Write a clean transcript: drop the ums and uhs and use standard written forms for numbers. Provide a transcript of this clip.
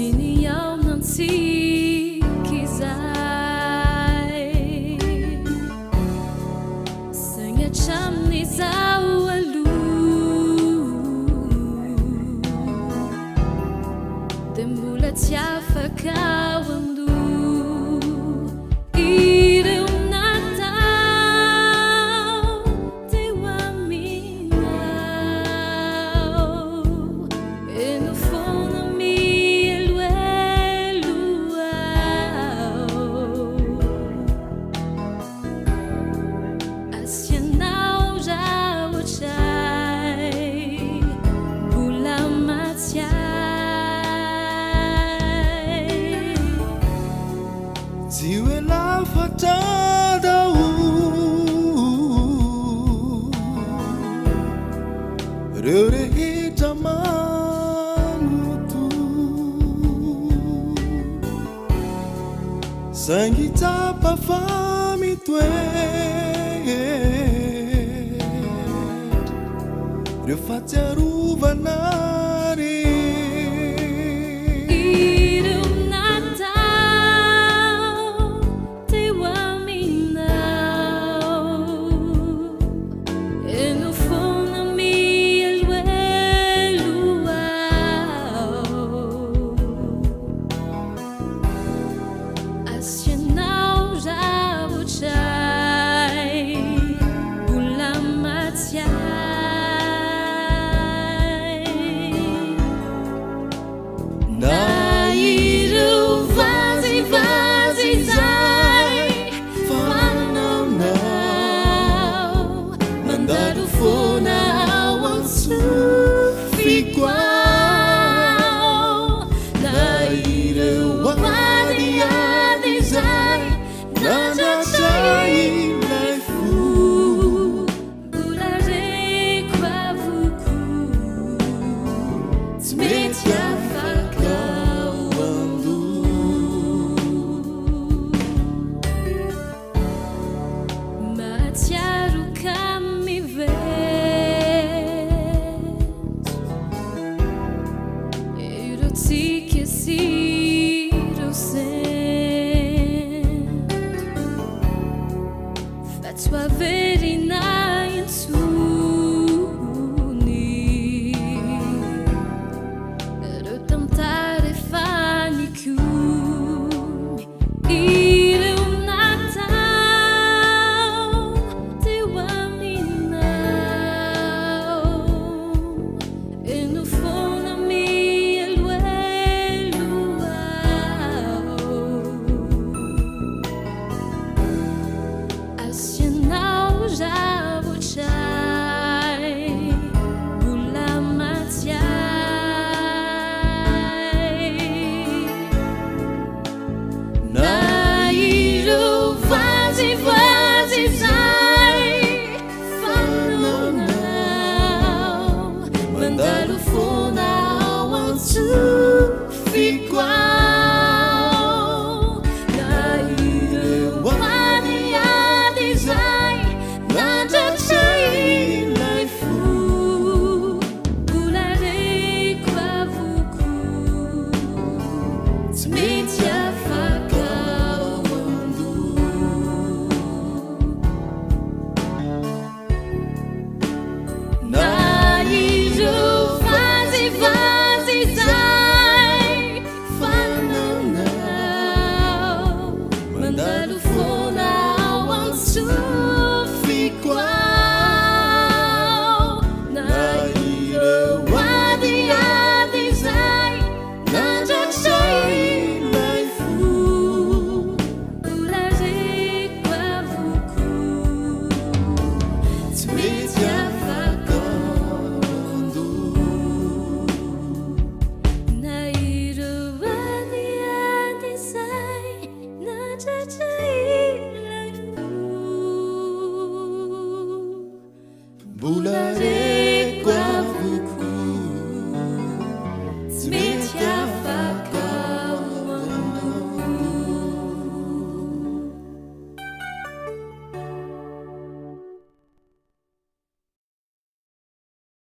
Tsy nihaonantsika izay. Saingy hatramin'izao aloha dia mbola tsy afaka ao an-doha ireo natao teo aminao. Eno foana mieloelo ao. Asianao raha ohatray mbola matsiahy. Tsy hoe lafatra daholo reo rehetra manoto, saingy tsapa fa mitoetra reo fahatsiarovana rehetra. Ireo natao teo aminao. Eno foana mieloelo ao. Asianao raha ohatray mbola matsiahy. Na ireo vazivazy izay fanaonao mandalo foana ao an-tsofiko ao. Na ireo adiady izay nandratra ilay fo mbola reko avokoa, tsy mety afaka ao an-doha. Mahatsiaro ka mivetso ireo tsiky sy ireo sento, fa tsy ho averina intsony ireo tantara efa nikomy. Ireo natao teo aminao. Eno foana mieloelo ao. Asianao raha ohatray mbola matsiahy. Na ireo vazivazy izay fanaonao mandalo foana ao an-tsofiko ao. Na ireo adiady izay nandratra ilay fo mbola reko avokoa, tsy mety afaka ao an-doha. Na ireo vazivazy izay fanaonao mandalo foana ao an-tsofiko ao. Na ireo adiady izay nandratra ilay fo mbola reko avokoa, tsy mety afaka ao an-doha. Na ireo adiady izay nandratra ilay fo mbola